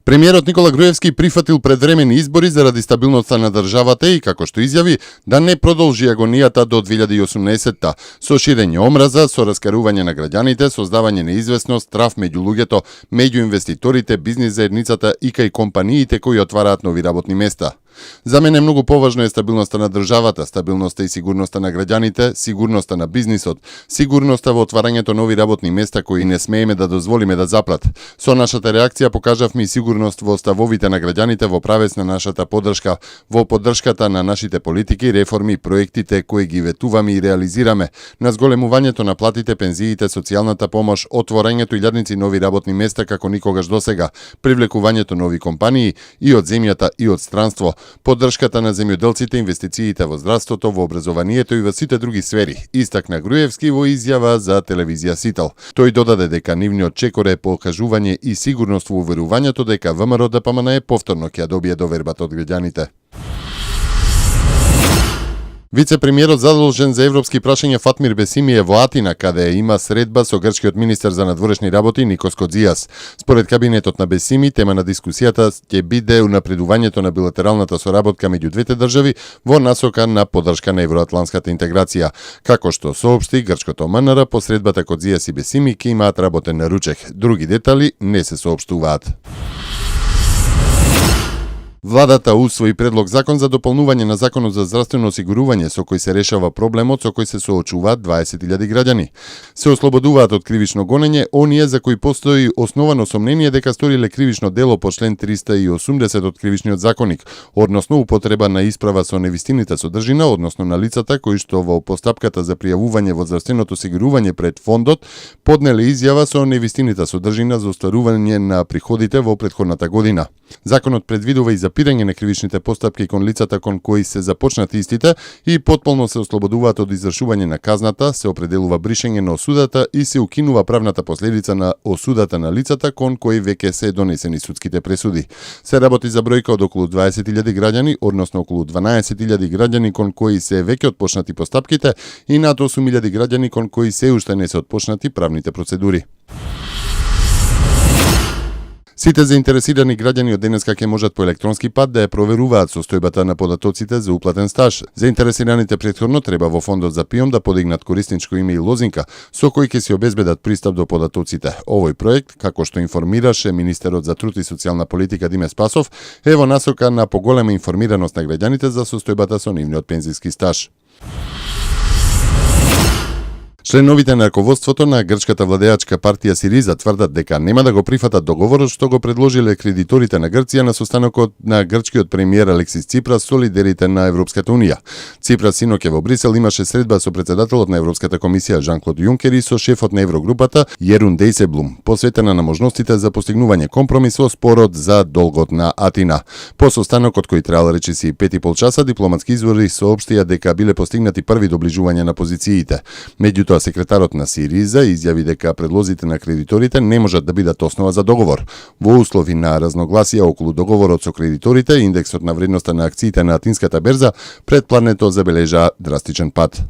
Премиерот Никола Груевски прифатил предвремени избори заради стабилноста на државата и, како што изјави, да не продолжи агонијата до 2018-та, со ширење омраза, со раскарување на граѓаните, создавање неизвестност, страф меѓу луѓето, меѓу инвеститорите, бизнис заедницата и кај компаниите кои отвараат нови работни места. За мене многу поважно е стабилноста на државата, стабилноста и сигурноста на граѓаните, сигурноста на бизнисот, сигурноста во отварањето нови работни места кои не смееме да дозволиме да заплат. Со нашата реакција покажавме и сигурност во ставовите на граѓаните во правец на нашата поддршка, во поддршката на нашите политики, реформи и проектите кои ги ветуваме и реализираме, на зголемувањето на платите, пензиите, социјалната помош, отворањето илјадници нови работни места како никогаш досега, привлекувањето нови компании и од земјата и од странство, поддршката на земјоделците, инвестициите во здравството, во образованието и во сите други сфери, истакна Груевски во изјава за телевизија Сител. Тој додаде дека нивниот чекор е покажување и сигурност во уверувањето дека ВМРО ДПМН повторно ќе добие довербата од граѓаните. Вице-премиерот задолжен за европски прашања Фатмир Бесими е во Атина, каде има средба со грчкиот министер за надворешни работи Никос Кодзијас. Според кабинетот на Бесими, тема на дискусијата ќе биде унапредувањето на билатералната соработка меѓу двете држави во насока на поддршка на евроатланската интеграција. Како што соопшти грчкото МНР, по средбата Кодзијас и Бесими ќе имаат работен наручек. Други детали не се соопштуваат. Владата усвои предлог закон за дополнување на Законот за здравствено осигурување со кој се решава проблемот со кој се соочуваат 20.000 граѓани. Се ослободуваат од кривично гонење оние за кои постои основано сомнение дека сториле кривично дело по член 380 од Кривичниот законник, односно употреба на исправа со невистинита содржина, односно на лицата кои што во постапката за пријавување во здравственото осигурување пред фондот поднеле изјава со невистинита содржина за остварување на приходите во претходната година. Законот предвидува и запирање на кривичните постапки кон лицата кон кои се започнати истите и потполно се ослободуваат од извршување на казната, се определува бришење на осудата и се укинува правната последица на осудата на лицата кон кои веќе се донесени судските пресуди. Се работи за бројка од околу 20.000 граѓани, односно околу 12.000 граѓани кон кои се веќе отпочнати постапките и над 8.000 граѓани кон кои се уште не се отпочнати правните процедури. Сите заинтересирани граѓани од денеска ќе можат по електронски пат да ја проверуваат состојбата на податоците за уплатен стаж. Заинтересираните претходно треба во фондот за ПИОМ да подигнат корисничко име и лозинка со кој ќе се обезбедат пристап до податоците. Овој проект, како што информираше министерот за труд и социјална политика Диме Спасов, е во насока на поголема информираност на граѓаните за состојбата со нивниот пензиски стаж. Членовите на раководството на грчката владеачка партија Сириза тврдат дека нема да го прифатат договорот што го предложиле кредиторите на Грција на состанокот на грчкиот премиер Алексис Ципрас со лидерите на Европската унија. Ципрас синоќа во Брисел имаше средба со председателот на Европската комисија Жан-Клод Јункер и со шефот на Еврогрупата Јерун Дејселблум, посветена на можностите за постигнување компромис во спорот за долгот на Атина. По состанокот кој траел речиси 5,5 часа, дипломатски извори соопштија дека биле постигнати први доближувања на позициите. Меѓутоа, секретарот на Сириза изјави дека предлозите на кредиторите не можат да бидат основа за договор. Во услови на разногласија околу договорот со кредиторите, индексот на вредноста на акциите на атинската берза предпладнето забележа драстичен пад.